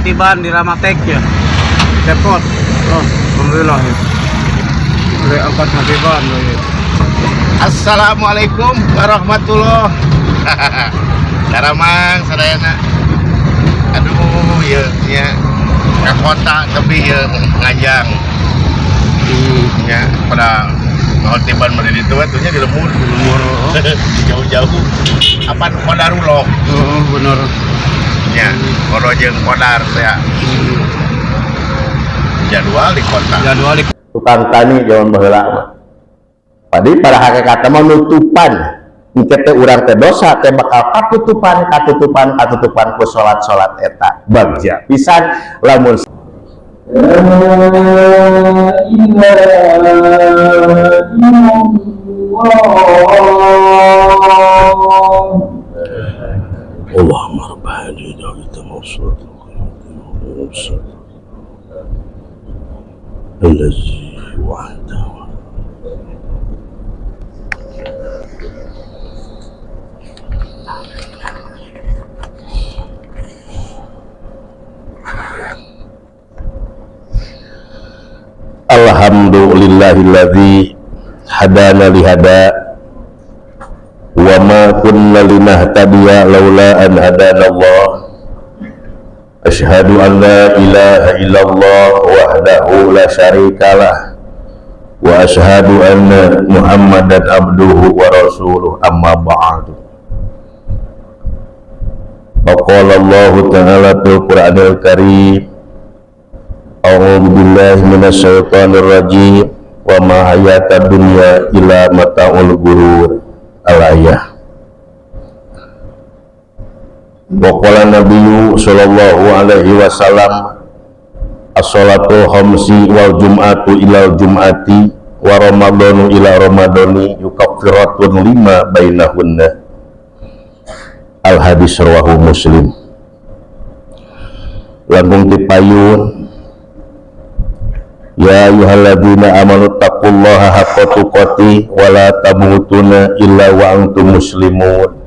Khotiban di Ramatek ya. Depot. Oh, alhamdulillah ya. Oleh angkot Khotiban ya. Assalamualaikum warahmatullah. Daramang sadayana. Aduh, ieu nya ka kota tapi ieu ngajang. Nya pada khotiban mah di ditu atuh nya di lembur. Di lembur. Oh. Jauh-jauh. Apaan qadarullah. Oh, bener. Nya, kodo jeung qadar teh. Jadwal di kota. Jadwal di Tukang tani zaman baheula mah. Padi pada hakikatna mah nutupan. Engke teh urang teh dosa teh bakal katutupan katutupan katutupan ku salat-salat eta. Bagja pisan lamun اللهم رب هذه دعوة موصولة الذي وعده. Alhamdulillahilladzi hadana lihada wa ma kunna linahtadiya laula an hadana Allah. Asyhadu an la ilaha illallah wahdahu la syarikalah wa asyhadu anna Muhammadan abduhu wa rasuluh, amma ba'du. Faqala Allah ta'ala fil Qur'anil Karim, a'udzu billahi minasyaitonir rajim, wa ma hayatad dunya illa mata'ul ghurur. Al-ayah. Wa qala nabiyyu sallallahu alaihi wasallam, as-salatu khamsi wal jum'atu ilal jum'ati wa ramadhanu ila ramadhani yukaffiratun lima bainahunna. Al hadis rawahu Muslim. Langkung tipayun, ya ayyuhalladzina amanu taqullaha haqqa tuqatih wa la tamutunna illa wa antum muslimun.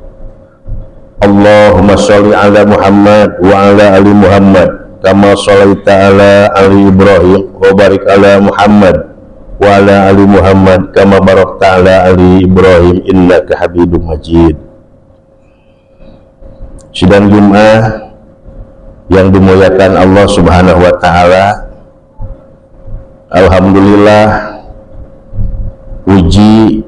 Allahumma sholli ala Muhammad wa ala ali Muhammad kama sholaita ala ali Ibrahim wa barik ala Muhammad wa ala ali Muhammad kama barakta ala ali Ibrahim innaka Hamidum Majid. Sidang Jumat yang dimuliakan Allah Subhanahu wa taala, alhamdulillah, puji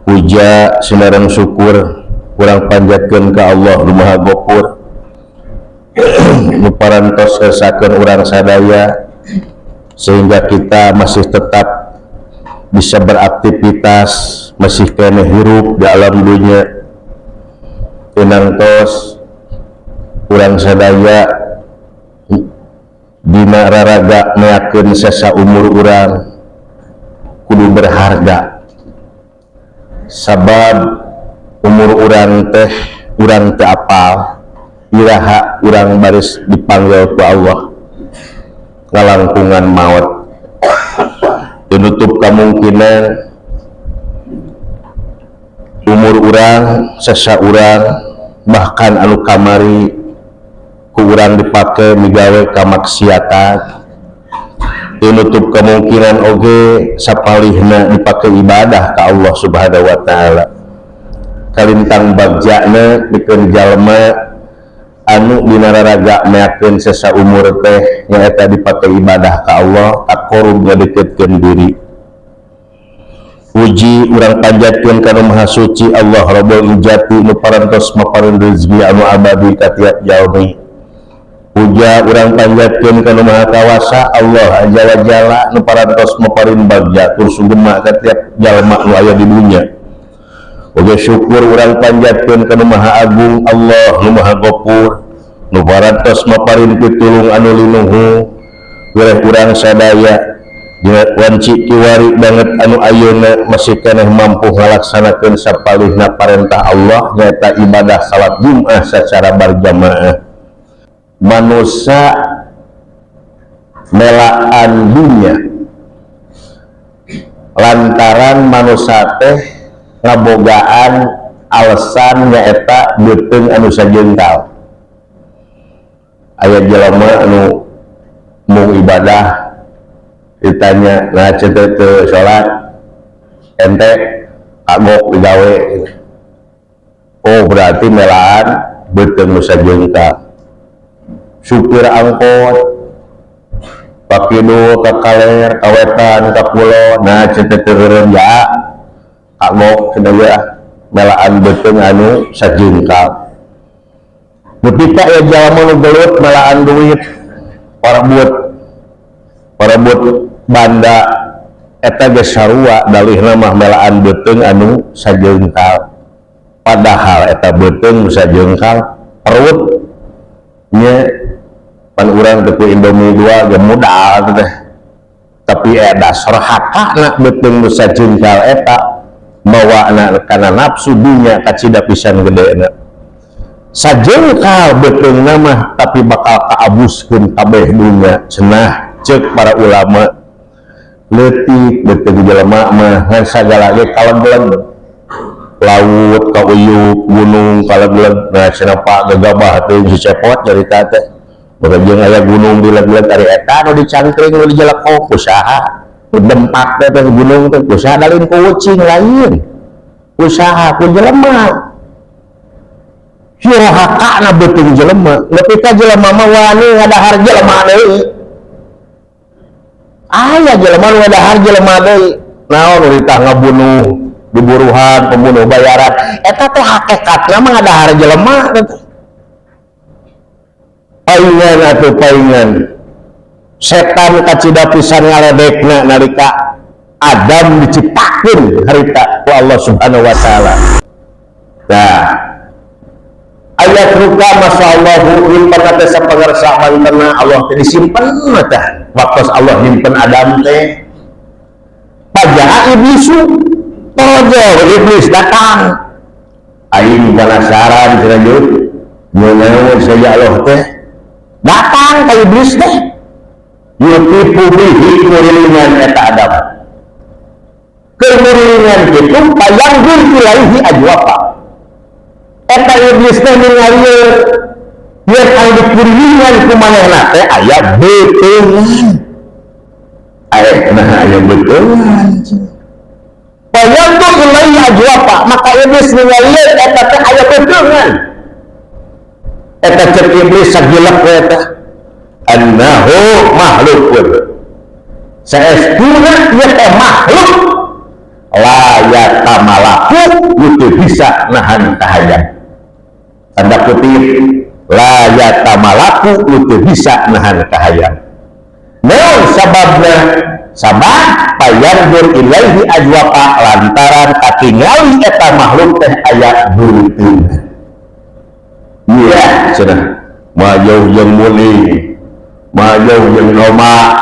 puja sinareng syukur kurang panjatkeun ka Allah nu Maha Gopur nu parantos kersakeun urang sadaya sehingga kita masih tetap bisa beraktivitas, masih keneh hirup di alam dunia. Tinangtos urang sadaya dina raraga meakeun sesa umur urang kudu berharga, sabab umur urang teh urang teu apal iraha urang baris dipanggil ku Allah ngalangkungan maut. Dinutup kemungkinan umur urang sesa urang bahkan anu kamari ku urang dipake migawe kamaksiatan. Dinutup kemungkinan oge sapalihna dipake ibadah ka Allah Subhanahu wa taala. Kalintang bagjana pikeun jalma anu dina raraga meakeun sesa umur teh nyaeta dipake ibadah ka Allah, taqarrub ngadeukeutkeun diri. Puji urang panjatkeun ka Nu Maha Suci Allah Rabbul Izzati nu parantos maparin rezeki anu abadi ka tiap jalmi. Puja urang panjatkeun ka Nu Maha Kawasa Allah Azza wa Jalla nu parantos maparin bagja tur sugema ka tiap jalma nu aya di dunya. Oge syukur urang panjatkeun ka Nu Maha Agung Allah Nu Maha Gopur nu parantos maparin pitulung anu linuhung wireh urang sadaya dina wanci kiwari banget anu ayeuna masih keneh mampu ngalaksanakeun sapalihna parentah Allah nyaeta ibadah salat Jumat secara berjamaah. Manusia melaan dunia lantaran manusia teh ngabogaan alasan nyaeta beuteung anu sajengkal. Aya jelema anu mung ibadah ditanya nah teu teu salat ente kagok digawe. Oh berarti melaan beuteung nu sajengkal. Supir angkot pakidul ka kaler ka wetan ka kulon nah teu teu heureum ya kagok cenah ya melaan beuteung anu sajengkal. Nepi ka aya jalma nu gelut melaan duit parebut banda eta geus sarua dalihna mah melaan beuteung anu sajengkal. Padahal eta beuteung nu sajengkal perut nya pan urang teh ku Indomie 2 ge modal teh. Tapi dasar hakana beuteung nu sajengkal eta mawana kana nafsu dunya kacida pisan gedena. Sajengkal beuteung mah tapi bakal kaabuskeun kabeh dunya cenah ceuk para ulama. Leutik beuteung jelema mah ngan sagala ge kalegleg, laut ka uyup, gunung kalegleg. Nah cenah Pak gegabah teh si cepot carita teh boga jeung aya gunung dilegleg ari eta nu dicangkring nu dijelekok ku saha, nu dempak teh gunung teh ku saha dalin ku ucing lain ku saha ku jelema. Rohakana beuteung jelema nepi ka jelema mah wani ngadahar jelema deui. Aya jelema nu ngadahar jelema deui naon uritah ngabunuh diburuhan pembunuh bayaran eta teh hakikatna mah ngadahar jelema teh. Paingan atuh paingan setan kacida pisan ngaledekna nalika Adam diciptakeun harita ku Allah Subhanahu wa taala. Nah ayat ruka masyaallahu nyimpen teh sapangarsa mantena Allah teh disimpen teh waktu Allah nyimpen Adam teh pajaa iblisu tojo iblis datang aing penasaran cenah jeung nyaho saja Allah teh datang ka iblis teh yutipu bihi kurilingan eta Adam keur kurilingan kitu payanggur ilaihi ajwafa eta iblis teh ningali yen anu dikurilingan ku manehna teh aya beuteungan. Aya nah aya beuteungan payanggur ilaihi ajwafa maka iblis ningali eta teh aya beuteungan. Eta cek iblis sagilek we eta annahu makhlukun saestuna ieu teh makhluk la yatamalaku teu bisa nahan kahayang. Tanda kutip la yatamalaku teu bisa nahan kahayang. Naon sababna? Sabab payandur ilaihi ajwafa lantaran katingali eta makhluk teh aya beuteungan. Iya cenah mah jauh jeung muli mah jauh jeung loma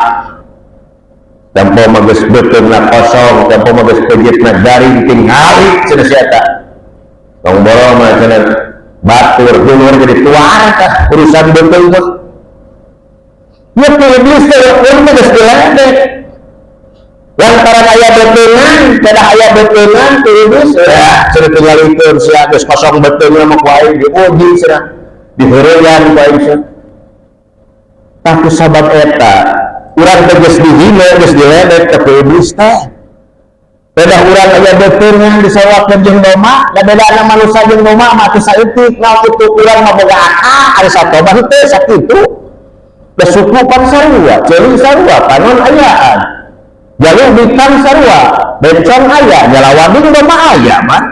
tempo mah geus beuteungna kosong tempo mah geus pejitna garing tingali cenah si eta tong boro mah cenah batur dulur jadi tuar tah urusan beuteung mah. Ieu teh iblis teh urang teh geus diledek lantaran aya beuteungan cenah aya beuteungan teh iblis ya cenah tingalikeun sia geus kosong beuteungna mah ku aing diuji cenah diheureyan ku aing cenah. Tah ku sabab eta urang teh geus dihina geus diledek teh ku iblis teh. Beda urang aya beuteungan disawakeun jeung doma da bedana manusa jeung doma mah teu saeutik naon kitu urang mah boga akal ari satoba henteu sakitu. Da suku pan sarua ceuli sarua panon ayaan jalur bintang sarua bencong aya nyalawadung doma aya mah.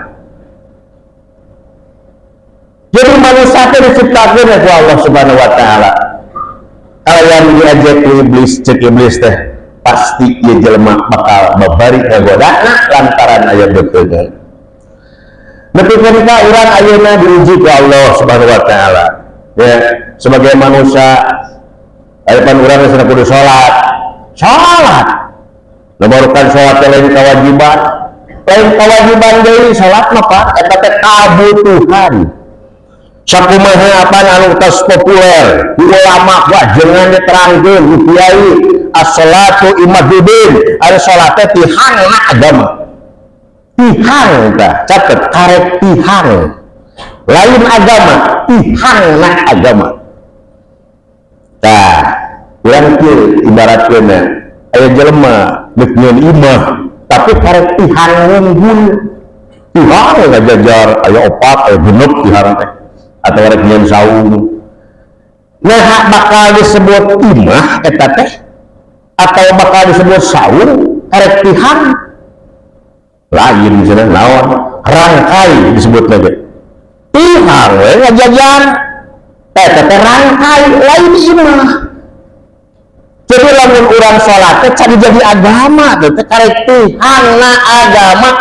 Jadi manusia teh diciptakeun ku Allah Subhanahu wa taala. Kalayan diajak ku iblis cek iblis teh pasti ieu jelema bakal babari ngagodana lantaran aya beuteungan. Nepi ka urang ayeuna diuji ku Allah Subhanahu wa taala. Ya, sebagai manusia aya pan urang geus kudu salat. Salat. Nomorkan salat teh lain kewajiban. Lain kewajiban deui salat mah Pak, eta teh kabutuhan. Sakumaha apaan anu tos populer di ulama wah jangan diterangkeun di kiai as-salatu imaduddin ari salat teh tihangna agama. Tihang tah catet karek tihang lain agama tihangna agama. Tah, urang kieu ibaratkeun aya jelema geus nyieun imah tapi karek tihang ngunggul. Tihang ngajajar aya opat, aya genep tihang teh atau rek nyieun saung. Nah, bakal disebut imah eta teh atau bakal disebut saung karek tihang lain misalnya naon rangkai disebut lagi tihang we ngajajar eta teh rangkai lain imah. Jadi lamun urang salat teh can jadi agama teh karek tihangna agama.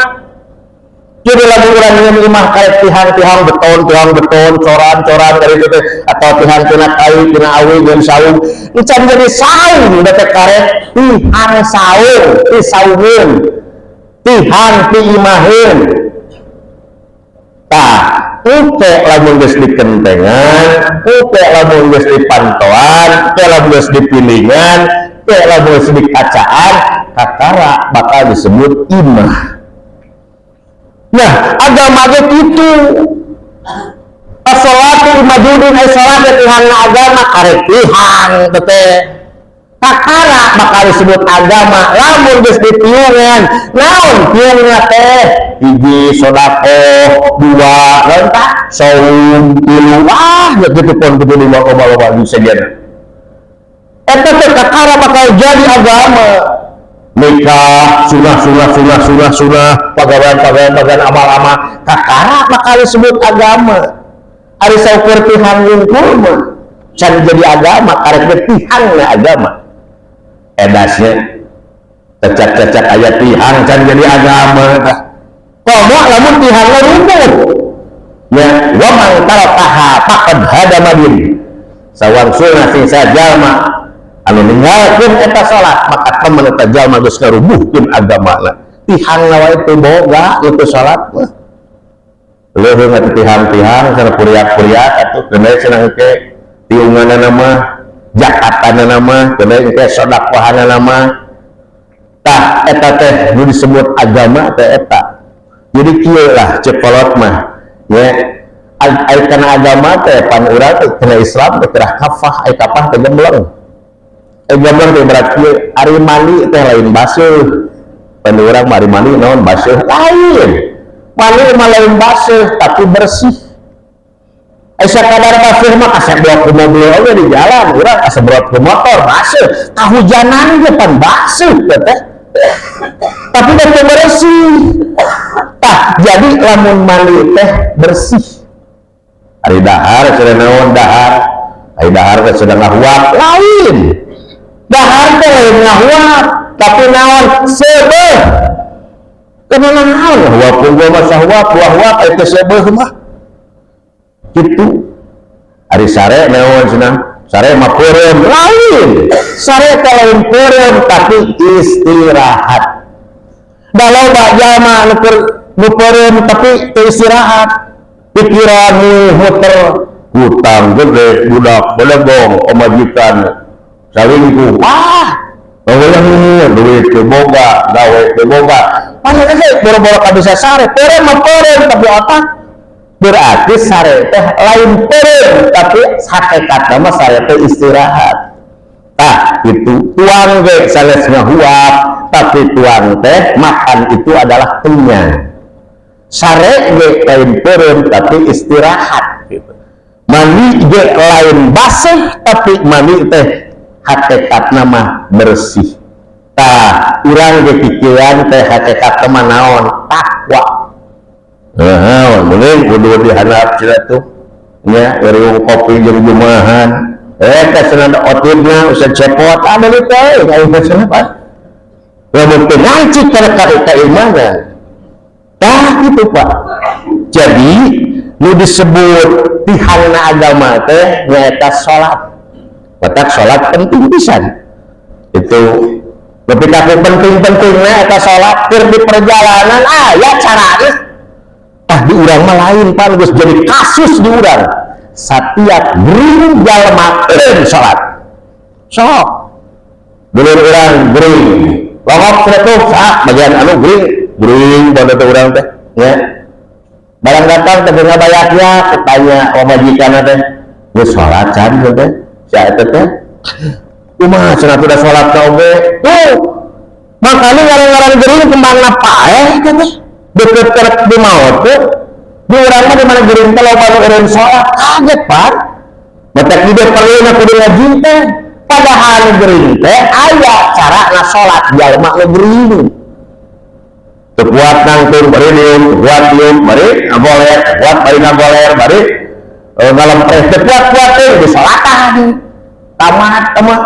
Jadi lamun urang nyieun imah karek tihang-tihang beton, tihang beton, coran-coran dari itu teh atau tihang tina kayu, tina awi jeung saung, can jadi saung teh karek tihang saung, ti saungeun, tihang ti imaheun. Tah, engke lamun geus dikentengan, engke lamun geus dipantoan, engke lamun geus dipilingan, engke lamun geus dikacaan, kakara bakal disebut imah. Nah, agama ge kitu. As-salatu imadudin ay salat tihangna agama karek tihang teh. Kakara bakal disebut agama lamun geus ditiungan. Naon tiungna teh? Hiji sedekah, dua naon tah? Saum, tilu, wah gitu pun kudu lima koma lima bisa jadi. Eta teh kakara bakal jadi agama. Nikah, sunah, sunah, sunah, sunah, sunah, pagawean, pagawean, pagawean, amal-amal, kakara bakal disebut agama. Ari saukur tihang wungkul mah can jadi agama, karek tihangna agama. Edasnya cecak-cecak aya tihang can jadi agama. Komo lamun tihangna rubuh. Ya, wa man tarakaha faqad hadama din. Sawangsulna sing sajalma anu ninggalkeun eta salat maka temen eta jalma geus ngarubuhkeun agamana. Tihangna wae teu boga itu salat mah. Leuheung atuh tihang-tihang sareng kuriak-kuriak atuh keun cenah engke tiunganana mah, jakatanana mah, keun engke sedekahana mah. Tah eta teh nu disebut agama teh eta. Jadi kieu lah cek kolot mah ya, ai kana agama teh pan urang teh kana Islam teh kerah kafah, ai kafah teh gembleng. Gembleng teh berarti kieu, ari mandi teh lain basuh. Pan urang mah ari mandi naon basuh lain. Mandi mah lain basuh tapi bersih. Ai sakadar basuh mah kasebrot ku mobil oge di jalan, urang kasebrot ku motor basuh, kahujanan ge pan basuh teh. Tapi teh bersih. Tah, jadi lamun mandi teh bersih. Ari dahar cenah naon dahar? Ari dahar teh cenah ngahuap lain. Dahar teh lain ngahuap, tapi naon seubeuh. Kana naon ngahuap gua mah sahuap, huap-huap eta seubeuh mah. Kitu. Ari sare naon cenah? Sare mah peureum lain. Sare teh lain peureum tapi istirahat. Da loba jalma nu peureum tapi teu istirahat. Pikiran muter hutang gede, budak belegong, pamajikan salingkuh. Wah, eueuh duit teu boga, gawe teu boga. Mana ge boro-boro ka bisa sare, peureum mah peureum tapi otak berarti sare teh lain peureum tapi hakikatna mah sare teh istirahat. Tah, itu tuang ge sanes ngahuap, tapi tuang teh makan itu adalah kenyang. Sare ge lain peureum tapi istirahat gitu. Mandi ge lain basah tapi mandi teh hakikatna mah bersih. Tah, urang ge pikiran teh hakikatna mah naon? Takwa. Heeh, mending kudu dihandap cenah tuh. Nya, riung kopi jeung jumahan. Teh cenah otibna usah cepot ada di teh, aing teh cenah Pak. Lamun teu ngaji kana keimanan. Tah gitu Pak. Jadi nu disebut tihangna agama teh nyaeta salat. Batak salat penting pisan. Itu lebih ka penting-pentingna eta salat keur di perjalanan aya carana. Tah di urang mah lain pan geus jadi kasus di urang. Satiap gering jalma eureun salat. Sok. Dulur urang gering. Longok cenah tuh sak bagian anu gering, gering pada teh urang teh nya. Barang datang teh ngabayaknya tanya pamajikanna teh, geus salat can teh? Sia eta teh? Kumaha cenah teu da salat ka oge. Tuh. Makanya ngaran-ngaran gering kembangna paeh teh. Deket kerek di maot teh. Di urang mah di mana gering teh loba nu eureun salat, kaget pan. Matak di dieu perluna kudu ngaji teh. Padahal nu gering teh aya carana salat jalma nu gering. Teu kuat nangtung bari dieum, teu kuat dieum bari ngagoler, teu kuat bari ngagoler bari ngalempres, teu kuat-kuat teh di salatan. Tamat mah.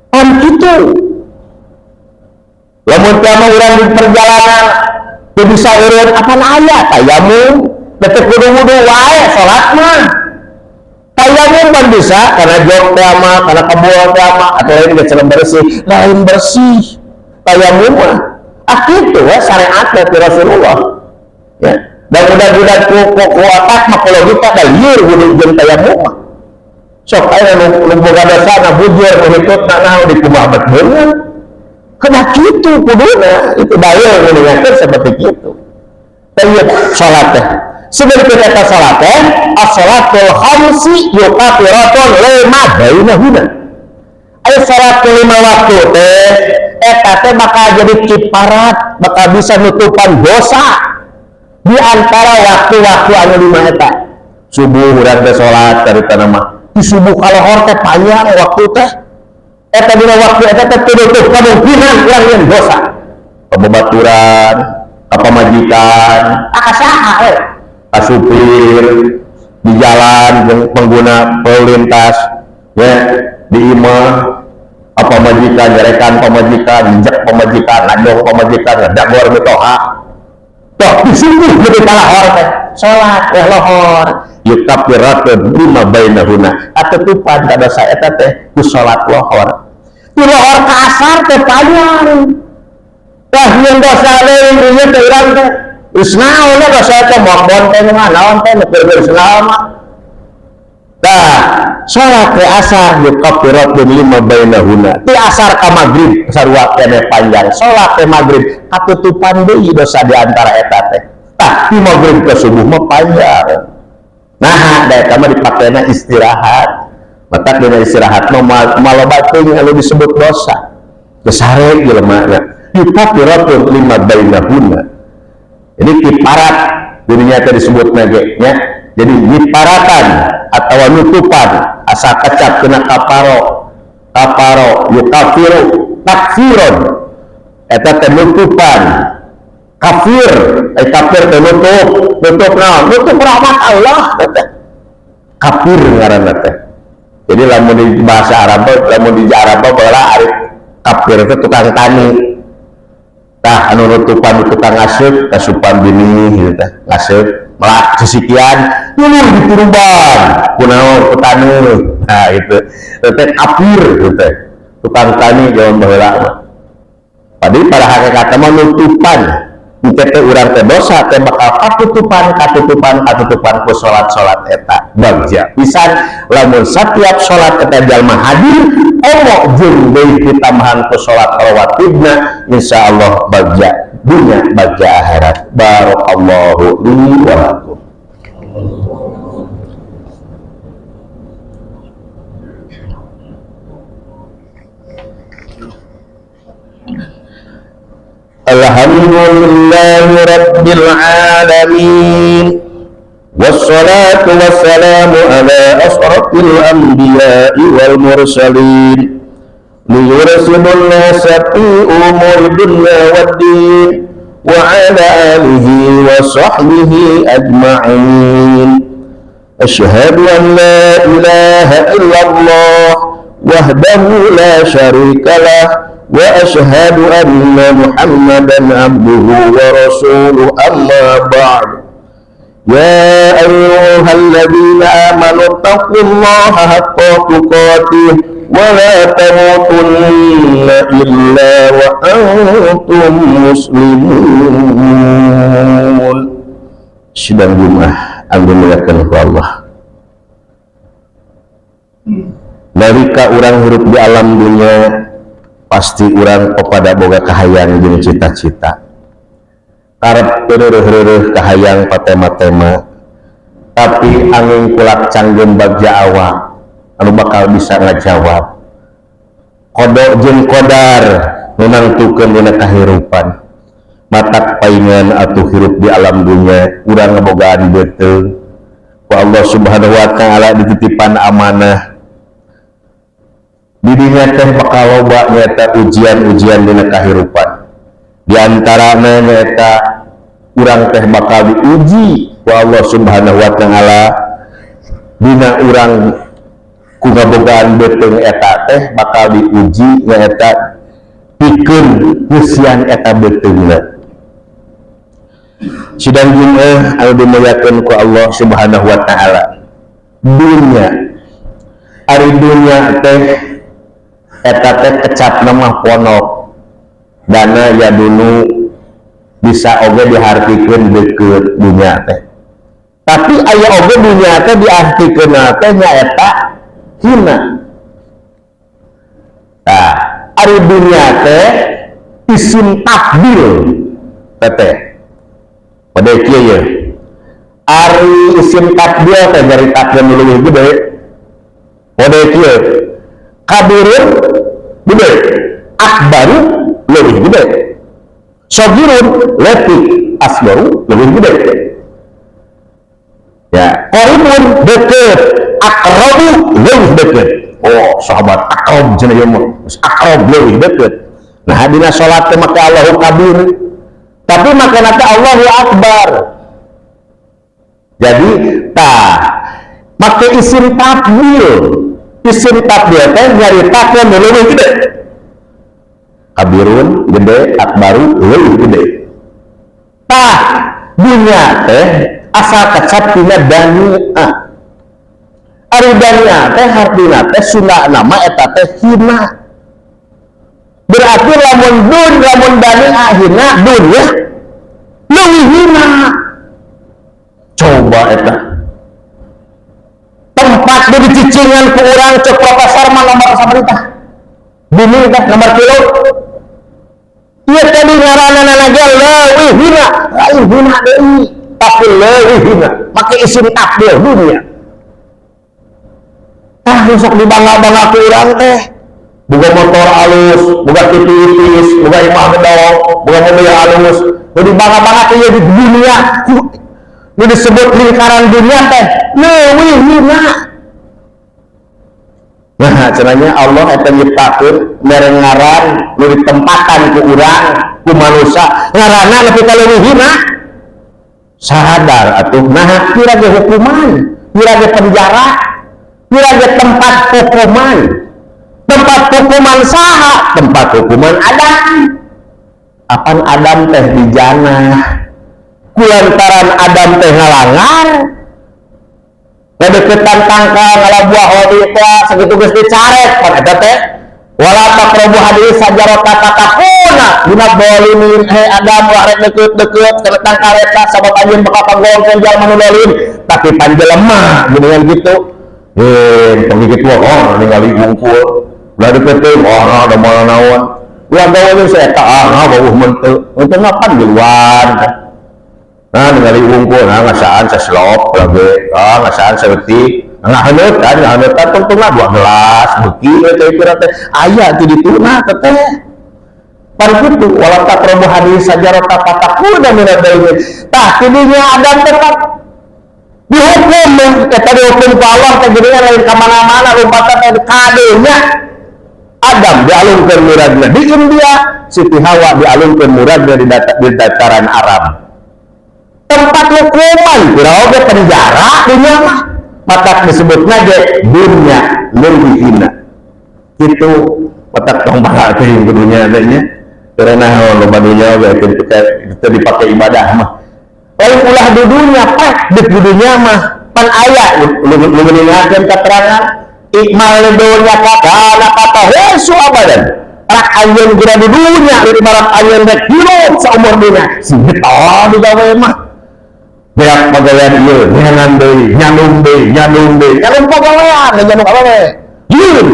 Pan kitu. Lamun teh mah urang di perjalanan teu bisa eureun apan aya tayamum, teu kudu wudu wae salat mah. Tayamum pan bisa karena jok teh mah, karena kebul teh mah atau lain geus bersih, lain bersih. Tayamum mah ah kitu we syariat teh Rasulullah. Ya. Dan udah-udah ku otak mah kalau kita da lieur wudu jeung tayamum mah. Sok aya nu boga dosa na bujur nu hitutna naon di kumaha bet beungeut. Kena kitu kuduna itu dalil mengingatkan seperti itu. Tayyib salat teh. Sebelum kita salat teh, as-salatul khamsi yukafiratun lima bainahuna. Ayo salat lima waktu teh eta teh bakal jadi kiparat, bakal bisa nutupan dosa di antara waktu-waktu anu lima eta. Subuh urang teh salat carita mah. Di subuh kalohor teh panjang waktu teh. Eta dina waktu eta teh tutup kemungkinan urang nyeun dosa. Pabaturan, ka pamajikan, ka saha we? Ka supir di jalan jeung pengguna lalu lintas ya di imah apa majikan, nyarekan pamajikan, injek pamajikan, ngadong pamajikan, ngedagor mitoha. Toh disungguh jadi kalahor teh. Salat teh lohor. Yukafiratun lima bainahuna. Atutupan ka dosa eta teh ku salat lohor. Di lohor ka asar teh panjang. Tah nyeun dosa leuwih ieu teh urang teh. Geus naon dosa teh moal teh mah naon teh nu geus naon mah. Tah salat teh asar yukafiratun lima bainahuna. Ti asar ka magrib sarua keneh panjang. Salat teh magrib katutupan deui dosa di antara eta teh. Tah ti magrib ka subuh mah panjang. Nah, da eta mah dipakena istirahat. Matak dina istirahat mah maloba teuing anu disebut dosa. Geus sare jelema na. Yukafiratun lima bainahuna. Jadi kiparat dirinya teh disebutna ge nya. Jadi kiparatan atau nutupan asa kecap kena kaparo. Kaparo yukafiru takfiron. Eta teh nutupan. Kafir, kafir teh nutup, nutup naon? Nutup rahmat Allah teh. Kafir ngaranna teh. Jadi lamun di bahasa Arab, lamun di Arab baheula ari kafir teh tukang tani. Tah anu nutupan tukang ngaseup, kasupan bini gitu teh, ngaseup, melak sisikian, dulu dituruban, kunaon ku tani. Nah gitu. Teh kafir gitu teh. Tukang tani jaman baheula mah. Padahal pada hakikatna mah nutupan. Engke teh urang teh dosa teh bakal katutupan katutupan katutupan ku salat-salat eta. Bagja pisan lamun setiap salat eta jalma hadir omok jeung deui ditambahan ku salat rawatibna, insyaallah bagja dunya bagja akhirat. Barakallahu li wa lakum. Alhamdulillahi rabbil alamin. Wassalatu wassalamu ala asrafil anbiya'i wal mursalin. Liyursilun nasa fi umuri dunya waddin wa ala alihi wa sahbihi ajma'in. Asyhadu an la ilaha illallah wahdahu la syarika lah wa asyhadu anna Muhammadan abduhu wa rasuluhu, amma ba'd. Ya ayyuhalladzina amanu taqullaha haqqa tuqatih wa la tamutunna illa wa antum muslimun. Sidang Jumat anu dimuliakan ku Allah. Nalika urang hirup di alam dunia pasti urang kepada boga kahayang jeung cita-cita. Karep reureuh-reureuh kahayang patema-tema, tapi angin kulak canggem bagja awak anu bakal bisa ngajawab. Qada jeung qadar nu nangtukeun dina kahirupan. Matak paingan atuh hirup di alam dunya urang ngabogaan beuteung ku Allah Subhanahu wa taala dititipan amanah. Di dinya teh bakal loba nyaeta ujian-ujian dina kahirupan. Di antarana nyaeta urang teh bakal diuji ku Allah Subhanahu wa taala dina urang ku ngabogaan beuteung eta teh bakal diuji nyaeta pikeun ngeusian eta beuteungna. Sidang Jumat anu dimuliakeun ku Allah Subhanahu wa taala. Dunya ari dunya teh eta teh kecapna mah ponok. Dana ya dunu bisa oge dihartikeun deukeut dunya teh. Tapi aya oge dunya teh diartikeun teh nyaeta hina. Tah, ari dunya teh isim takdir teteh. Pada kieu ye. Ari isim takdir teh nyaritakeun nu leuwih gede. Pada kieu. Kabirun gede, akbaru leuwih gede. Sogirun leutik, asgaru leuwih gede. Ya, qaribun deket, akrabu leuwih deket. Oh, sahabat akrab cenah ieu mah. Akrab leuwih deket. Nah, dina salat teh make Allahu kabir. Tapi makana teh Allahu akbar. Jadi tah make isim takdir. Isim takdir teh nyaritakeun nu leuwih gede. Kabirun gede, akbaru leuwih gede. Tah dunya teh asal kecap tina dani'ah. Ari dani'ah teh hartina teh sunda nama eta teh hina. Berarti lamun dun lamun dani'ah hina dunya leuwih hina. Coba eta tempat di dicicingan ku urang cek profesor mah nomor sabarita bumi teh nomor kilo. Ieu tadi ngaranna ge leuwih hina, lain hina deui tapi leuwih hina make isim takdir dunia. Tah sok dibangga-bangga ku urang teh boga motor alus, boga TV ipis, boga imah gedong, boga mobil alus, nu dibangga-bangga teh ieu di dunia nu disebut lingkaran dunia teh leuwih hina. Nah, cenanya Allah eta nyiptakeun mere ngaran nu ditempatan ku urang, ku manusia, ngaranna nepi ka leuwih hina. Sadar atuh, nah pira ge hukuman, pira ge penjara, pira ge tempat hukuman. Tempat hukuman saha? Tempat hukuman Adam. Apan Adam teh di janah. Kulantaran Adam teh ngalangar, ngadeukeutan tangkal ngala buah hodi teh sakitu geus dicarek pan eta teh wala taqrabu hadhihi sajarata fatakuna minadh dhalimin. He Adam ulah rek deukeut-deukeut kana tangkal eta sabab anjeun bakal kagolongkeun jalma nu zalim, tapi panjelema geuningan kitu. Tong kitu oh ningali wungkul ulah deukeut teh oh da moal naon ulah gawe jeung saeta ah bauh menteu untung ngapan di luar. Nah, ningali wungkul, nah ngasaan saslop lagi, ah ngasaan saeutik, ngahaneutan, ngahaneutan tungtungna 2 gelas, beuki we teh kira teh aya ti dituna teh. Par kitu wala taqrabu hadhihi sajarata fatakuna minadh dhalimin. Tah tidinya Adam teh dihukum eta dihukum ku Allah teh geuningan lain ka mana-mana lompatan teh kadenya. Adam dialungkeun muradna di India, Siti Hawa dialungkeun muradna di dataran Arab. Tempat hukuman kira oge penjara dunia mah matak disebutna ge dunia leuwih hina kitu. Matak tong bangga teh ku dunia teh nya karena loba dunia oge teu dipake ibadah mah lain ulah di dunia pak di dunia mah pan aya nu ngeuningakeun keterangan ikmal dunya kana kata hesu abadan rak anjeun guna di dunia di barat anjeun rek hirup saumur dunia si betah digawe mah beak pagawean ieu neangan deui nyandung deui nyandung deui nyandung pagawean nyandung awewe yeun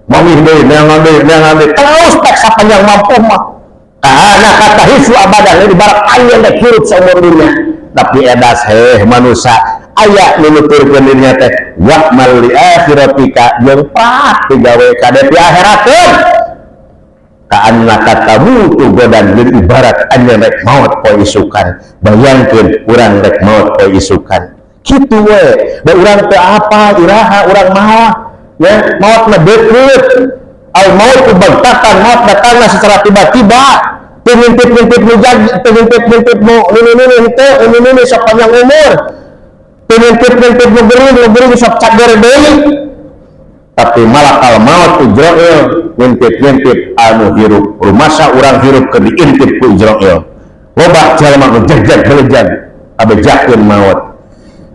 mangih deui neangan deui neangan deui terus tek sapanjang mampu mah kana kata hisu abadan di barat anjeun rek hirup saumur dunia. Tapi edas heh manusia Aya nu nuturkeun dirinya teh wa'mal li akhiratika jeung pak digawe kade di akhirateun ka'annaka tamutu godan, jeung ibarat anjeun rek maot poe isukan. Bayangkeun urang rek maot poe isukan kitu we da urang teu apa iraha urang maot ya. Maot mah deukeut, al maut bagtatan, maot datangna secara tiba-tiba, teu ngintip-ngintip nu jag, teu ngintip-ngintip nu nini-nini henteu, nini-nini sok panjang umur, teu ngintip-ngintip nu gering, nu gering sok cager deui. Tapi malakal maut Ijroil ngintip-ngintip anu hirup, rumasa urang hirup keur diintip ku Ijroil. Loba jalma nu jagjag belejag abejakeun maut.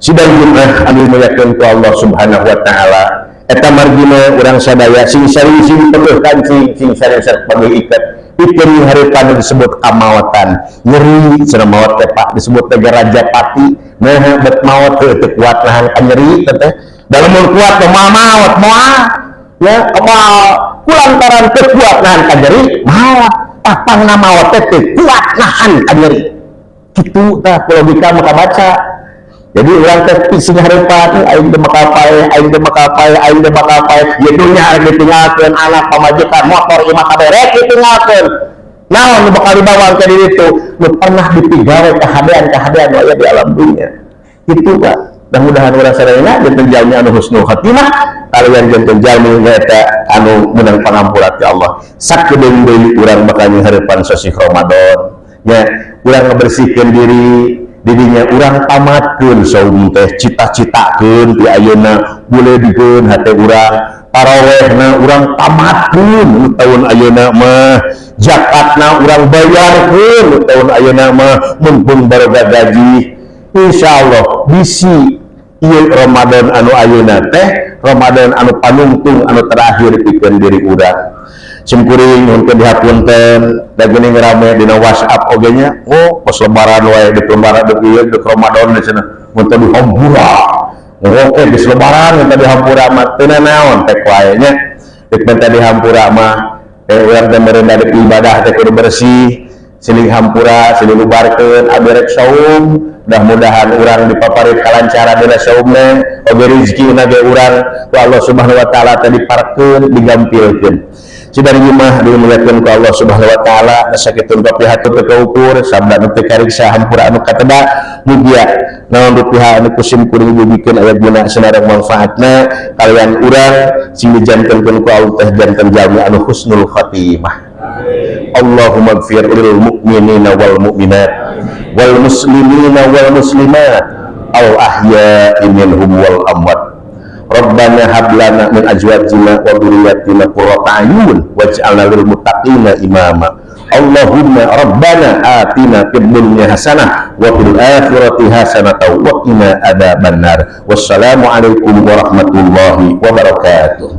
Sidang Jumat anu dimuliakeun ku Allah Subhanahu wa taala, eta margina urang sadaya sing sering sing penuh kancing, sing sering penuh ikat pikeun harapan disebut kamawatan. Nyeri cenah maot teh, Pak, disebut teh raja pati. Nah, bet maot teu kuat nahan kanyeri teh. Dalam mun kuat teh moal maot, moal ya moal, kulantaran teu kuat nahan kanyeri maot. Papangna maot teh teu kuat nahan kanyeri kitu tah. Logika mah kabaca. Jadi urang teh sing hareupan, aing teh bakal paeh, aing teh bakal paeh, aing teh bakal paeh. Ieu dunya arek ditinggalkeun, anak, pamajikan, motor, imah kabeh rek ditinggalkeun. Naon nu bakal dibawa ke diri itu? Nu pernah dipigawe kahadean-kahadean nu aya di alam dunia. Itu, Pak. Mudah-mudahan urang sadayana janten jalmi anu husnul khatimah, kalian janten jalmi nyaeta anu meunang pangampura ti Allah. Sakedeung deui urang bakal nyeuhareupan sosih Ramadan. Nya, urang ngabersihkeun diri dirinya, urang tamatkeun saum teh, cita-citakeun ti ayeuna, buledkeun hate urang, tarawehna urang tamatkeun tahun ayeuna mah, zakatna urang bayarkeun tahun ayeuna mah, mumpung baroga gaji. Insyaallah bisi ieu Ramadan anu ayeuna teh Ramadan anu panungtung, anu terakhir pikeun diri urang. Simkuring nyuhunkeun dihapunten da geuning rame dina WhatsApp oge nya. Oh, pas lebaran wae di lebaran di ieu di Ramadan di cenah mun teu dihampura. Oke, geus lebaran minta dihampura mah teu naon tek wae nya. Rek minta dihampura mah urang teh meureun dari ibadah teh kudu bersih, silih hampura, silih lubarkeun, abi rek saum. Mudah-mudahan urang dipaparin kalancaran dina saumna oge, rezekina ge urang ku Allah Subhanahu wa taala teh diparkeun, digampilkeun. Sidang Jumat dimuliakeun ku Allah Subhanahu wa taala, sakitu kapihatur teu kaukur, sabda nu teu kariksa hampura anu kateda. Mugia naon rupiah anu ku sim kuring dibikeun aya guna sinareng manfaatna, kalian urang sing dijantenkeun ku Allah teh janten jalmi anu husnul khatimah. Allahumma gfir lil mu'minina wal mu'minat wal muslimina wal muslimat al ahya'i minhum wal amwat. Rabbana hab lana min azwajina wa dhurriyyatina qurrata a'yun waj'alna lil muttaqina imama. Allahumma rabbana atina fid dunya hasanah wa fil akhirati hasanah wa qina adzabannar. Wassalamu alaikum warahmatullahi wabarakatuh.